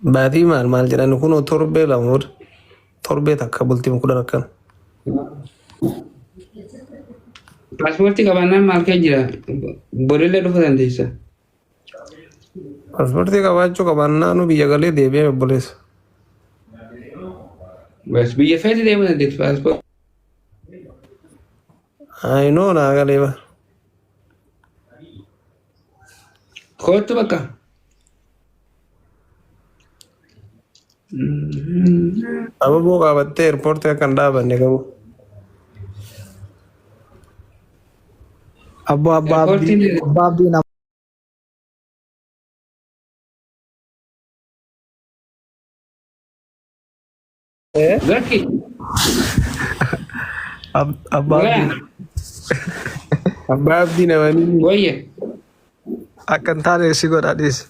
Baatii maal maal jedhan kunoo torbee 2 booda torbee takka bultii 10 akkana. Paaspoortii qabaannaan maal kee jira? Borillee dhufuu dandeessa. Paaspoortii qabaachuu qabaannaanuu biyya galee deebi'ee obboleessa. Bas biyya feete deemuu dandeessu paaspoortii. Ayinoo naa galee bara. Kootu bakka. Ababoo qabattee eerpoortii akka hin dhaabanne garuu. Abboo abbaa abdii Eerpoortiin abbaa abdii nama Lakki. Abbaa abdii Waya. Abbaa abdii namanii. Wayya. akka hin taane si godha dhiisi.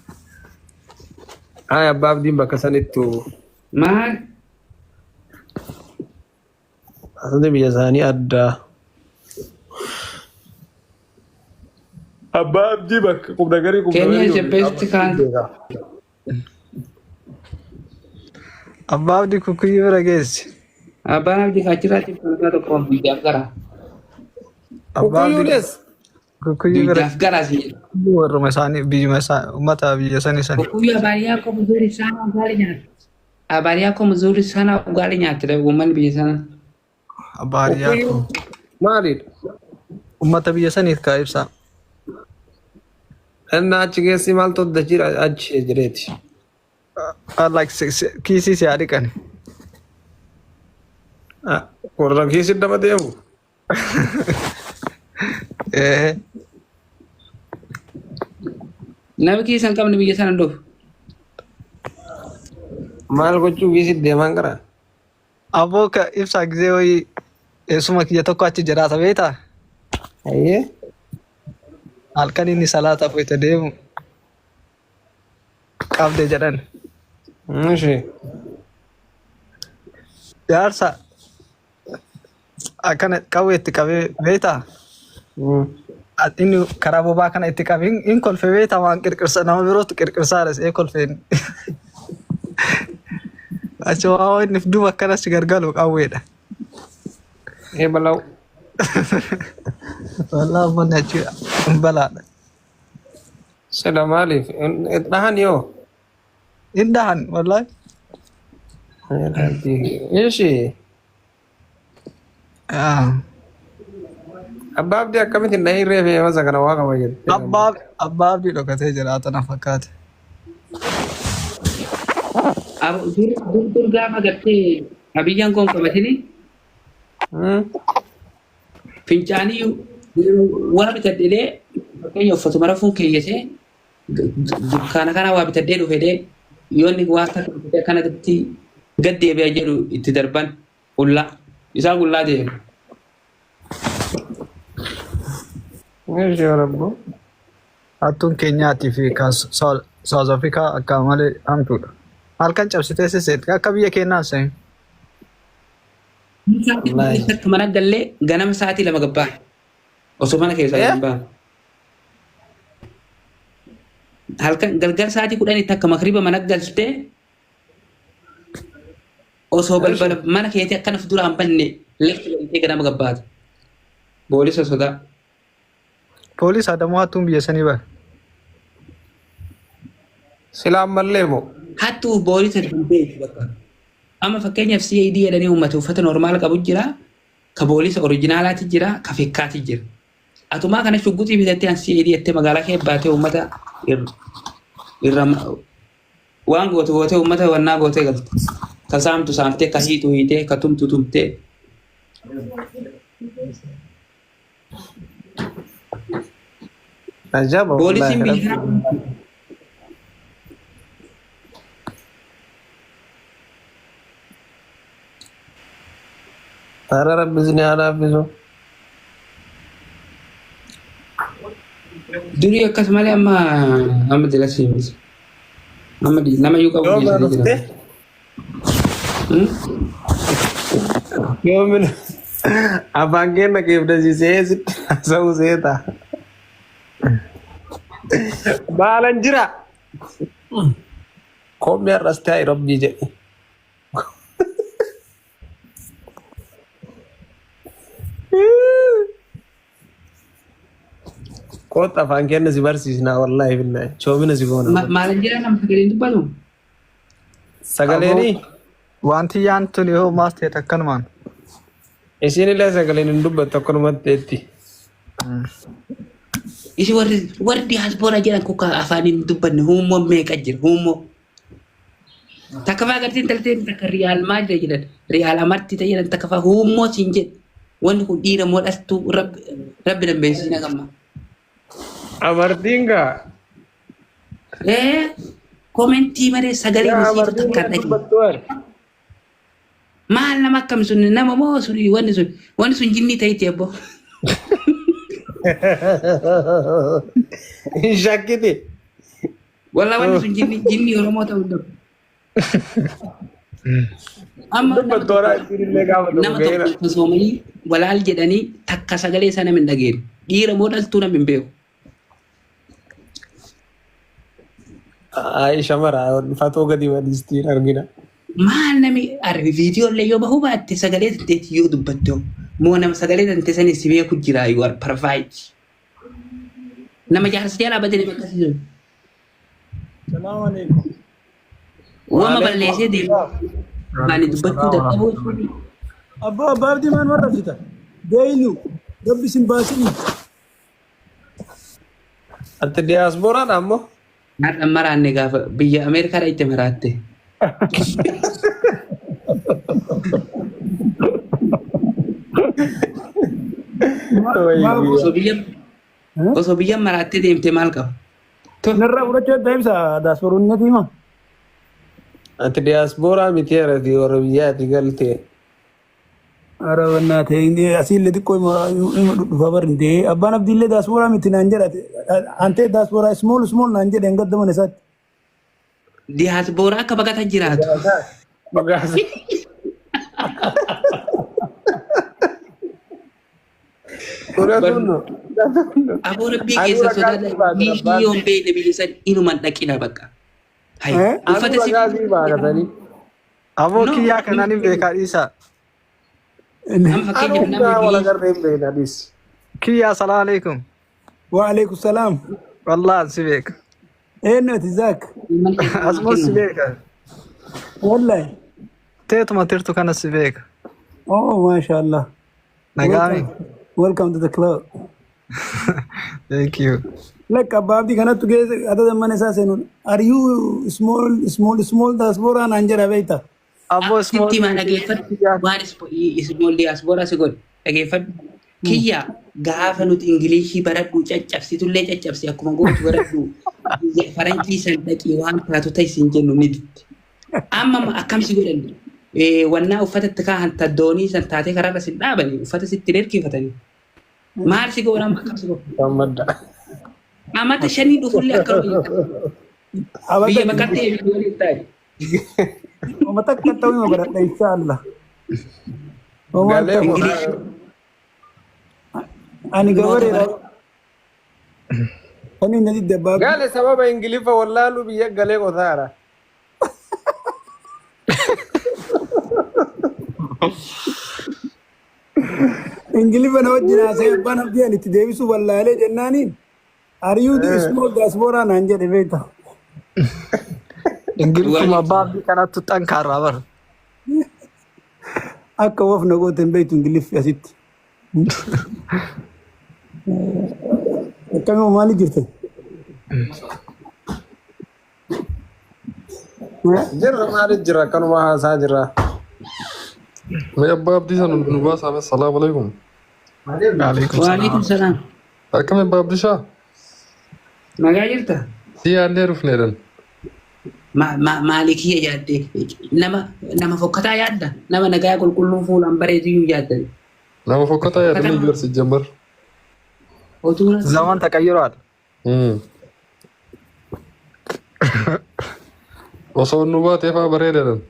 Ay abbaa abdiin bakka sanittu Maal? asirratti biyya isaanii addaa. Abbaa abdii bakka qubna garii qubna Kenya garii is the best country. Abbaa abdii kukkuyyuu bira geessi. Abbaan abdii kaachirraatti konkolaataa tokko biyyaaf gara. Abbaa abdii Kukkuyyuunis kukkuyyuu bira Biyyaaf gara si jedhu. warruma isaanii biyyuma isaa uummata biyya sanii sani. Kukkuyu habari yako mzuri sana ugali nyaata. Habari yako mzuri sana ugali nyaata uummanni biyya sana. Abbaa hariyaa Kukkuyyuu koo. maalidha? Uummata biyya saniif kaa ibsaa. Inni achi keessi maaltu adda jira achi jireeti. I like kiisii si haa dhiqani. Warra kiisii nama deemu. Ee. Namni kiisa hin qabne biyya sana hin dhufu. Maal gochuu kiisii deemaan gara? Aboo ka ibsaa gizee wayii eessuma kiyya tokko achi jiraata beektaa? Ayyee. Halkan inni salaataaf wayita deemu qabde jedhan. Ishi. Jaarsa akkana qawwee itti qabee beektaa? Inni karaa bobaa kana itti qabee hin kolfe beektaa waan qirqirsa nama birootu qirqirsaadha see kolfeen. Achi waa inni duuba akkana si gargaaru qawweedha. Ee balaw. Wallaahi uummanni achi hin balaadha. Sila maaliif? Dhahan yoo? Hin dhahan wallaahi. Ishi. Ah. Abbaa abdii akkamitti hin dhahin reefe masa kana waa qaba jette. Abbaa abdii dhokatee jiraata na fakkaate. Dur dur dur gaafa gartee abiyyaan koon qabatini fincaanii waa bitadhee fakkeenya uffatuma rafuun keeyyatee dukkaana kana waa bitadhee dhufedhee yoo inni waa takka bitatee akkanatti gad deebi'a jedhu itti darban qullaa isaa qullaa deema. Ishi rabbo. Hattuun Keenyaatii fi kan South Africa akka malee hamtuudha. Halkan cabsitee sisseetti akka biyya keenyaa seen. Sa'aatii Wallaahi. takka mana gallee ganama sa'aatii 2 gabbaa osoo mana keessaa hin baane. Halkan galgal sa'aatii kudhanii takka makriba mana galtee osoo balbala mana keetii akkana fuuldura hin banne lafti galtee ganama gabbaata. Boolisa sodaa. Poolis adamoo hattuun biyya sanii bara. Sila ammallee moo? Hattuuf boolisa hin beeku bakka. Amma fakkeenyaaf CID jedhanii uummata uffata normaala qabu jira, ka boolisa orijinaalaati jira, ka fekkaati jira. Atumaa kana shugguxii bitattee an CID jettee magaalaa kee baatee uummata irra waan gootu gootee uummata wannaa gootee galte. Ka saamtu saamtee, ka hiitu hiitee, ka tumtu tumtee. Ajaba Poolisiin wallaahi biyya rabbi. kanaa Tara rabbi isin haa laaffisu. durii akkas malee amma amma dilasii miti. Amma nama iyyuu qabu Yooma dhiisanii dhufte? jiran. Yoomin afaan keenya keefdasiisee sitti haasa'uu seeta. Baalan jira. Koomni har'as taa'e rabbii jedhe. Kootta afaan kenna si barsiisnaa wallaahi billaahi. Choomina si goona. Maalan jedhaa nama sagaleen dubbatu? Sagaleenii Wanti yaan tun yoo maas ta'e akkanumaan. Isiin illee sagaleen hin dubbattu akkanumatti eetti. Isi warri diyaaspoora jedhan kuka afaan hin dubbanne huummoo meeqa jira huummoo. Takka faa gartee intalteen takka riyaal maal jedhan riyaal amartii ta'e jedhan takka faa huummoo siin jedhu. Wanni kun dhiira moo dhaltuu rabbi danbeessisina gamma. Amartiin gaa. Ee komentii malee sagalee Yaa isiitu amartiin takka gaa hin dhageenye. dubbattu waan. Maal nama akkam sun nama moo suni wanni sun jinnii ta'etti abbo. Hin shakkiti. Walla wanni sun jinnii Oromoo ta'uu hin dhabu. Amma nama Dubbattu tokko waan isiin illee gaafa nama tokko ga'eera. tokko soomanii walaal jedhanii takka sagalee isaa nama hin dhageenye. Dhiira moo dhaltuu nama hin beeku. Ayi shamara fatoo gadi badhistiin argina. Maal nami arri viidiyoo illee yoo bahuu baatte sagalee tanteetti yoo dubbatte moo nama sagalee tante sanii si beeku jira, you are perfect. Nama jaarsa jalaa badee nama akkasii sun. Salaamu alaikum. Wama balleessee deemu. Ani dubbachuu dadhabuu jechuun. Abbaa abbaa abdii maan warra fita? Deeylu rabbi isin baasini. Ati diyaasporaadha ammoo. Har'a maraanne gaafa biyya Ameerikaa itti maraatte. Osoo biyya maraattee deemte maal qaba? Narraa fudhachuu adda ibsa daasporoonni natti hima. Ati diyaasporaa miti erati warra biyyaati galte. Ara bannaate asiillee xiqqoo ima dhudhufa barri ta'ee abbaan abdiillee daasporaa miti naan jedhate antee daasporaa small small naan jedhe hanga mana isaatti. Diyaasporaa akka baqata jiraatu. Dhugaas. Fudhatuun. Aboo rabbii Aduu keessa ragaa sodaadha. sii baatan Biyyi abbaan. yoon beekne biyya san inuman dhaqina bakka. Hayi Eh? uffata Aduu si ragaa sii baakatanii. Aboo No. kiyyaa kanaan hin beekaa dhiisaa. Amma fakkeenyaaf Anuu namni gaa wal biyyi agarree hin beekna dhis. Kiyyaa salaamu alaikum. Wa alaikum salaam. Wallaahi si beeka. Eenyu ati Zaak? Asumas si beeka. Wallahi. Teetuma tirtu kana si beeka. Oh, mashallah. Nagaami. Welcome to the club. Thank you. Like abbaa abdii kanattu geesse adada mana isaa seenuun. Are you small small small diaspora naan jedha beekta? Aboo small. Sitti maa dhageeffadhu waan small diaspora si godhe dhageeffadhu. Kiyya gaafa nuti Ingilishii baradhu caccabsitullee caccabsi akkuma gootu baradhu biyya faranjii san dhaqii waan taatu ta'e siin jennu ni didde. Amma akkam si godhan wannaa uffata itti kaahan ta doonii san taatee karaarra sin dhaabanii uffata sitti erkifatanii. Maal si godhan amma akkam si godhan? Gammadda. Amata shanii dhufullee akka biyya baqattee waliin taa'e. Oma takka ta'uu hima baradha inshallah. Galee Ingilish Ani gabareedha. Kan inni didde abbaa abdii. Gale sababa Ingiliffa wallaaluu biyya galee qotaara. Ingiliffa na wajjin haasa'e abbaan abdii ani itti deebisuu wallaalee jennaaniin. Are you the small diaspora naan jedhe beekta. Ingiliffuma abbaa abdii kanattu xankaarraa bara. Akka waf na goote hin beektu Ingiliffi asitti. Akkamii maali jirte? Jirra maali jira akkanuma haasaa jira. Mee abbaa abdii sana nu baasaa mee salaamu alaikum. Waalaikum Waalaikum salaam. salaam. Akkami abbaa abdishaa? Nagaa jirta? Si yaallee dhufneedhan. Maali kiyya yaadde nama fokkataa yaadda nama nagaa qulqulluu fuulaan bareedu yaadda. Nama fokkataa yaadanii ijoolsi jambar. Otuu Zaman taqayyuraadha. Osoo nu baatee faa bareedaadhan.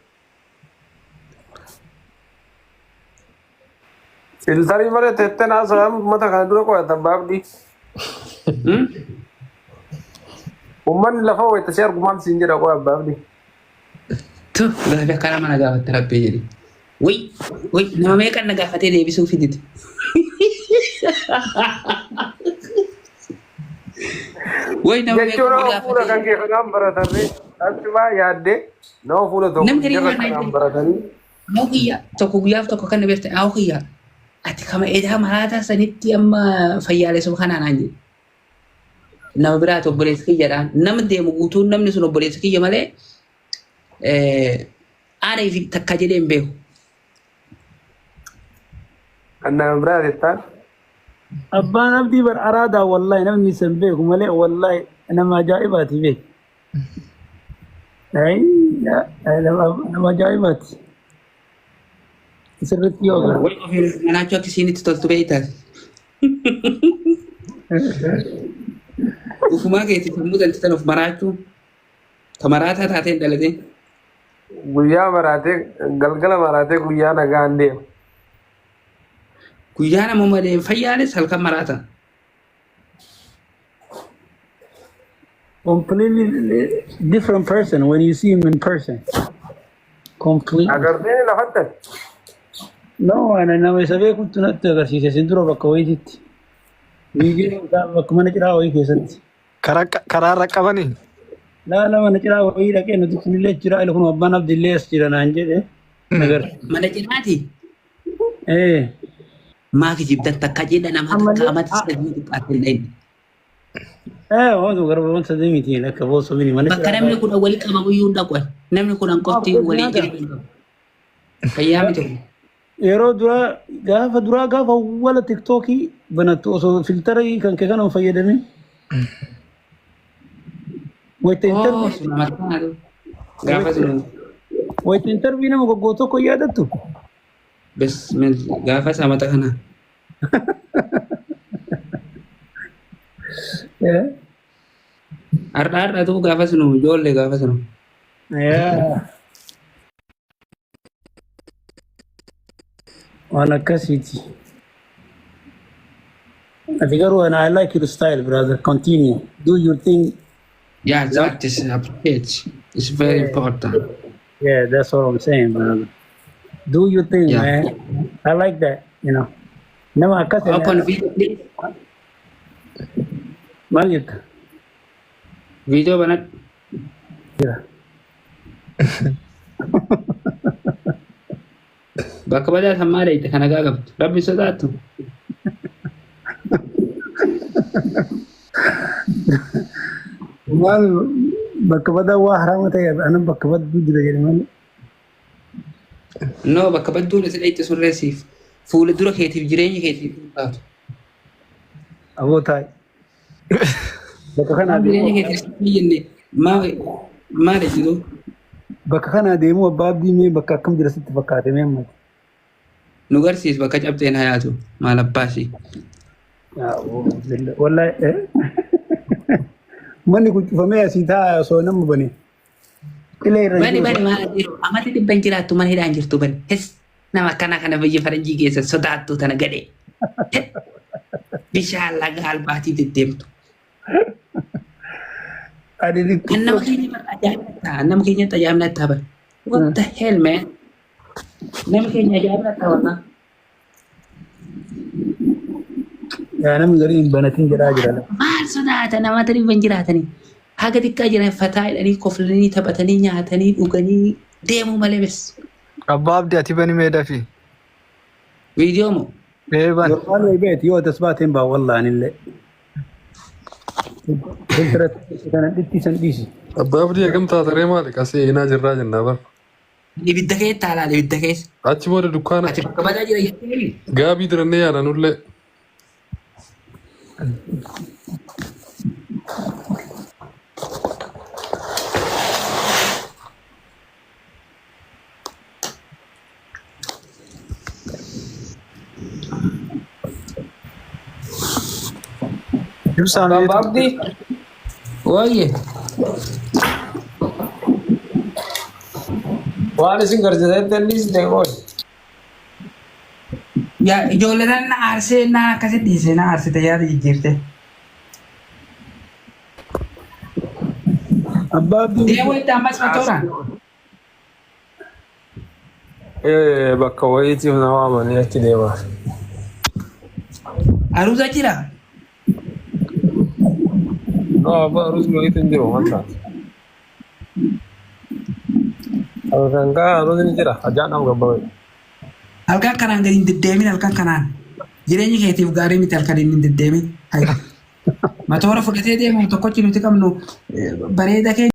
Filtarii malee teettee haasaa uummata kana dura qo'atan baabdii. Uummanni lafa wayita si argu maal siin jedha qo'a baabdii. Tu gaafii akkana mana gaafatte rabbii jedhi. Way way nama meeqan na gaafatee deebisuu fidite. Way nama meeqan Jechuun na nama fuula gaafatee. kan kee kanaan baratarree achumaa yaaddee nama fuula tokko Namni jarra hiriyaan kanaan baratanii Haa kiyya tokko guyyaaf tokko kan na beektan haa kiyya ati kama edaa maraataa sanitti amma fayyaalessuma kanaan naan jedhe. Nama biraati obboleessa kiyyadhaan nama deemu guutuun namni sun obboleessa kiyya malee ana fi takka jedhee hin beeku. kan nama biraa jettaan. Abbaan abdii bar araadaa wallahi namni isan beeku malee wallahi nama ajaa'ibaati beek. Nama ajaa'ibaati. Sirriitti yoo agarre. Way ofiin manaachuu akka isiinitti toltu beektaas. Ufumaa keetii sammuu dantitan of maraachuu ka maraataa taatee hin dhalatin. Guyyaa maraatee galgala maraatee guyyaa nagaan deema. Guyyaa nama malee fayyaanis halkan maraata. Completely different person when you see him in person. Completely. Agartee lafattan. No, ana nama isa beekutti natti agarsiise isin dura bakka wayiititti. Viidiyoo isaa bakka mana ciraa wayii keessatti. Karaarra qabanii. Laala mana ciraa wayii dhaqee nuti kunillee jira ila kun abbaan abdillee as jira naan jedhe. Agarsiise. Mana cinaati. Eh. Maa kijibdan takka jedha nama takka amata sadii xiqqaatti hin dhayne. Eh, waan gara wanta sadii miti akka boosoo mini mana Bakka ciraa. namni kudhan walii qabamu iyyuu hin dhaqu. Namni kudhan qofti walii jiru hin qabu. Fayyaa miti kun. Yeroo duraa gaafa duraa gaafa wala tiktookii banattu osoo filtara kan kee kana hin fayyadamin. Wayita Oo, interview sun nama ta'aa gaafa sun wayita interview nama goggoo tokko yaadattu. Bismillah gaafa isa mata kana. Eh. Har'a har'atu gaafa sunu ijoollee gaafa sunu. Yaa. Waan akkasiiti. Ati garuu and I like your style, brother. Continue. Do your thing. Yeah, that is appreciate. It's very important. Yeah, that's what I'm saying, brother. Do your thing, man. I like that. Nama akkas Open video, please. Maal jetta? Video banadhu. Jira. Bakka badaa sammaa dheeyte kana gaa qabdu. Rabbi sodaattu. Maal bakka badaa waa haraama ta'e anan bakka badduu jira jedhe malee. No, bakka badduun isa dheeyte sun reessiif. Fuula dura keetiif jireenya keetiif hin baatu. Aboo taa'i. Bakka kanaa Jireenya deemuu keetiif hin jenne maa maal jiru? Bakka kanaa deemuu abbaa abdii mee bakka akkam jira sitti fakkaate mee ammati? Nu garsiis bakka cabxeen hayaatu maal abbaasi. Wallahi manni kun cufamee asii taa'aa osoo nama bane. Qilee irra Bani jiru. bani maal jiru amati dhibban jiraattu mana hidhaan jirtu bani. Hes nama akkana kana biyya faranjii keessa sodaattu tana gadhee. Bishaan laga albaatii deddeemtu. Ani Kan nama keenya bara ajaa'ibna ta'a. Nama keenyatti ajaa'ibna ta'a bara. What the hell, man? Nama keenya ajaa'ibna ta'a wallah. Yaa namni garii hin banatin jedhaa jira. Maal sodaata namoota dhibban jiraatanii. Haga xiqqaa jiran fataa jedhanii koflanii taphatanii nyaatanii dhuganii deemuu malee bes. Abbaa Abdii ati bani mee dafii. Viidiyoo moo? Ee bani. Normaal way beeti yoo tas baateen baa wallaan illee. Filtira kana dhittisan dhiisi. Abbaa Abdii hagam taataree maali? Qasee eenaa jirraa jennaa bar. Ibidda keessa taalaal ibidda keessa. Achi booda dukkaana Ati bakka badaa jira jettee gaabii dirannee yaana nullee. Ibsaan Abbaa Abdii Wayye. waan isin garsiisetti dhiisne qoy. Yaa ijoolleen na aarsee na akkasitti dhiisee na aarsite yaada jijjiirte. Abbaa Abdii Deemuu itti ammas matoora. Eh, bakka wayiitiif na waamanii achi deemaa. Aruuza jira. No, abbaa aruusni wayiitu hin jiru waan taate. Halkan kaa aruusni jira. Ajaan am gabbabee. Halkan kanaan gadi hin deddeemin halkan kanaan. Jireenyi keetiif gaarii miti halkan hin deddeemin. Matoora fudhatee deemu tokkochi nuti qabnu bareeda keenya.